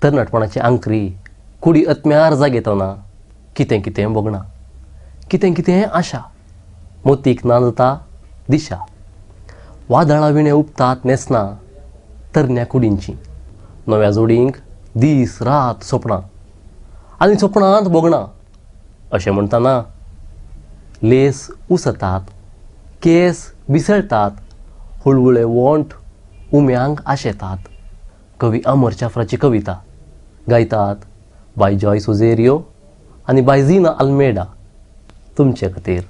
तरणाटपणाची आंकरी कुडी आत्म्यार जागेतना कितें कितें भोगना, कितें कितें आशा, मोतीक ना जाता दिशा, वादळां विणे उपतात न्हेसना तरण्या कुडींची, नव्या जोडींक दीस रात सोपणां आनी सोपणांत भोगणां. अशें म्हणटना लेस उसतात, केस बिसळटात, हुळहुळे वोंठ उम्यांक आशेतात. कवी अमर चाफ्राची कविता गायतात बाय जॉयस ओझेरियो आनी बाय झिना आल्मेडा तुमचे खातीर.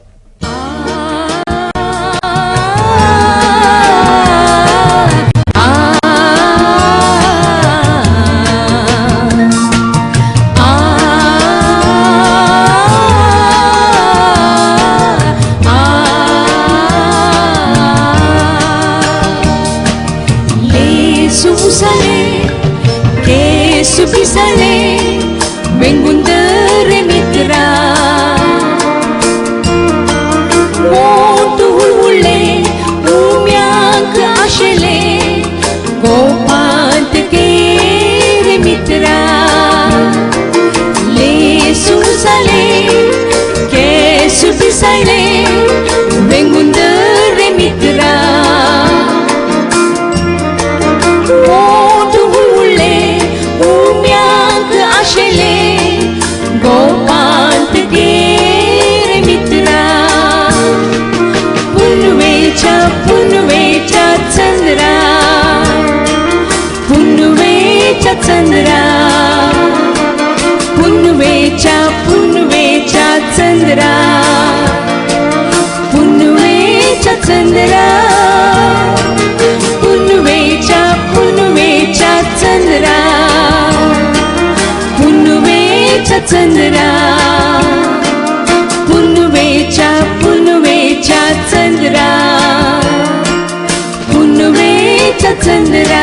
चंद्रा पुनवेच्या पुनवेच्या चंद्रा पुनवेच्या चंद्रा.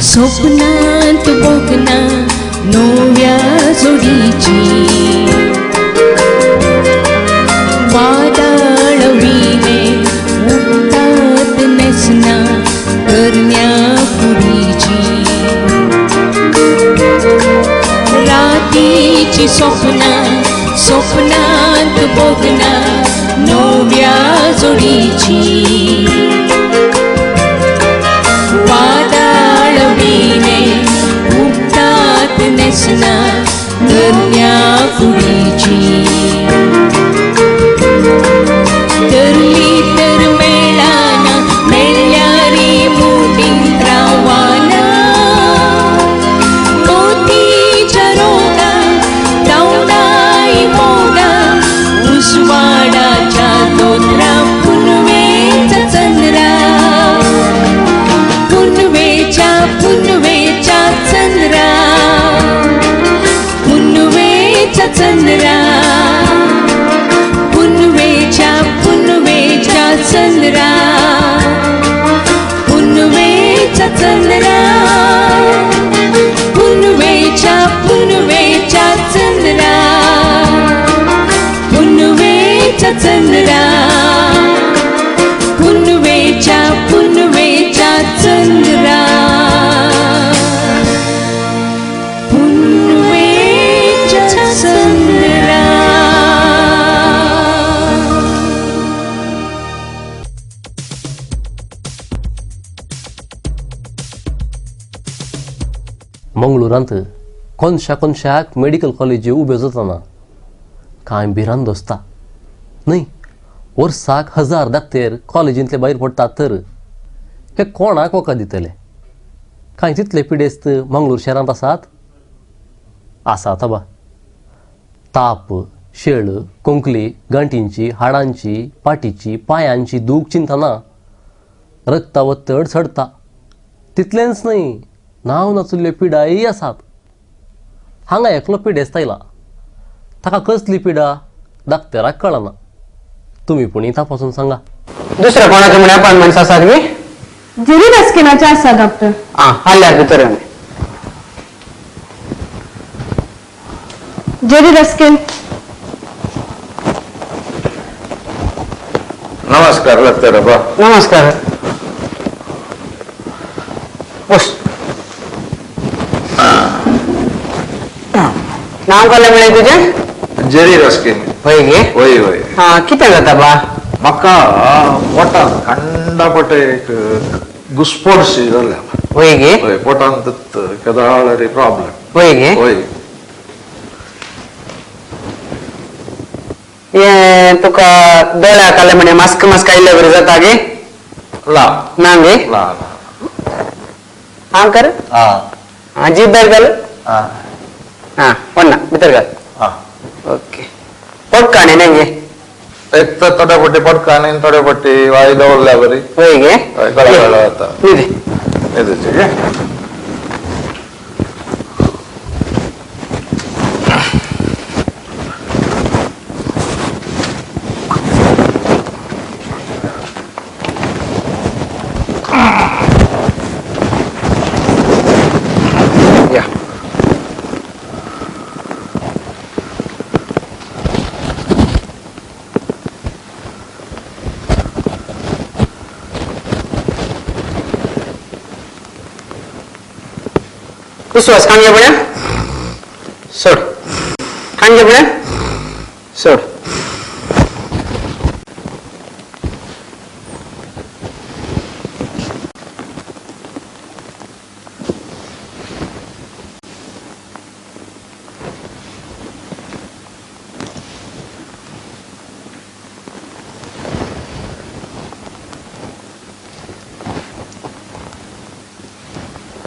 स्वप्नांत भोगना नव्या जोडीची वादळविणे उठतात नेसना करण्या कुडीची रातीची स्वप्ना स्वप्नांत भोगना नव्या जोडीची वादळविणे उठतात नेसना करण्या कुडीची तरली तर मेळाना मेळ्यारी मुदींत रावना मोतीच्या रोगा धांवडाय मोगा उजवाडाच्या दोतरा पुनवेच्या चंद्रा पुनवेच्या पुनवेच्या चंद्रा पुनवेच्या चंद्रा पुनवेच्या पुनवेच्या चंद्रा पुनवेच्या चंद्रा पुनवेच्या पुनवेच्या चंद्रा पुनवेच्या चंद्रा पुनवेच्या पुनवेच्या चंद्रा पुनवेच्या चंद्रा. मंगळुरांत कोनशा कोनशाक मेडिकल कॉलेजी उब्यो जातना कांय भिरांत दोसता न्हय. वर्साक 1000 दाक्तेर कॉलेजींतले भायर पडटात तर हे कोणाक वखद दितले? कांय तितले पिडेस्त मंगळूर शहरांत आसात? आसात आबा. ताप, शेळ, कोंकली, गांठींची, हाडांची, पाटीची, पायांची दूख चिंतना रक्तावत्तड चडता. तितलेंच न्हय, नांव नाचुल्ल्यो पिडाय आसात. हांगा एकलो पिडेस्त आयला, ताका कसली पिडा दाक्तेराक कळना. तुमी पुणी तपासून सांगा. दुसऱ्या कोणाचे म्हणे अपॉइंटमेंट आसात न्ही? जेरी रस्किनाचे आसा डॉक्टर. आं, हाडल्यार भितर येवन. Jerry Ruskin. नमस्कार डॉक्टर बाबा. नमस्कार. बस. नाव काय म्हळें तुजें? Jerry Ruskin. हय गे? वय वय. हां, कितें जाता बा? म्हाका पोटान कंडापट एक घुस्पटशी जाल्या. हय गे? हय, पोटान केदाळ प्रॉब्लेम. हय गे? हय. हें तुका दोळ्याक आलें म्हणे मास्क मास्क आयिल्ले बरें जाता गे? ला ना गे? ला. हां कर. आं. हां, जीप भायर घाल. आं. हां, कोण ना भितर घाल. आं. ओके. पोटकाणी न्ही गे? एक तर थोडे पट्टी पोटकाणी, थोडे पट्टी वाय दवरल्या बरी. हय गे? हय, गळा गळा जाता. न्हिदे. न्हिदेची गे? या. विश्वास खांगे पळया. सोड. खांगे पळया. सोड.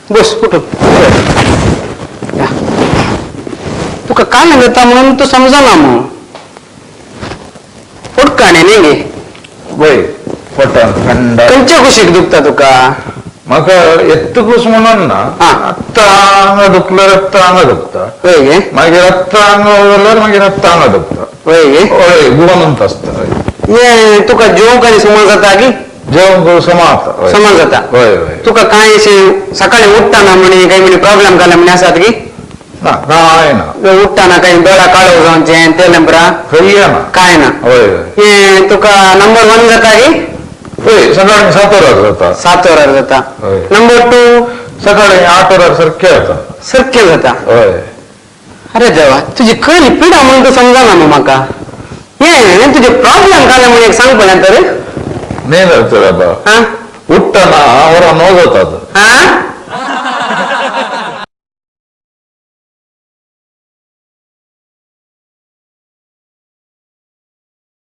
बस कुठून तुका काय जाता म्हणून तू समजना मग. पोटकाणे न्ही गे? वय, पोटान थंड. खंयच्या कुशीक दुखता तुका? म्हाका येतकूच म्हणून ना आत्तां हांगा दुखल्यार आत्तां हांगा दुखता. हय गे? मागीर आत्तां हांगा जाल्यार मागीर आत्तां हांगा दुखता. हय गे? हय, गुवानूच आसता. हें तुका जेवंक आनी सुमार जाता की? जेवण समा जाता. समा जाता. हय हय. तुका कांय अशें सकाळी उठ्ठा म्हणे काय म्हणे प्रॉब्लेम जाले म्हणे आसात की? ना काय ना. उठ्ठाना काही दोळा काळो जावचे ते नंबरा खंय ना. काय ना. हय. हे तुका नंबर 1 जाता की? हय, सकाळी 7 वरार जाता. 7 वरार जाता. हय. नंबर 2 सकाळी 8 वरार सारखे जाता. सारखे जाता. हय. अरे देवा, तुझी खरी पिडा म्हणून तू समजना न्हू म्हाका. हे तुझे प्रॉब्लेम काय म्हणून एक सांग पळया तर. न्ही डॉक्टर बाबा, हा उठ्ठना वरां 9 जातात. हा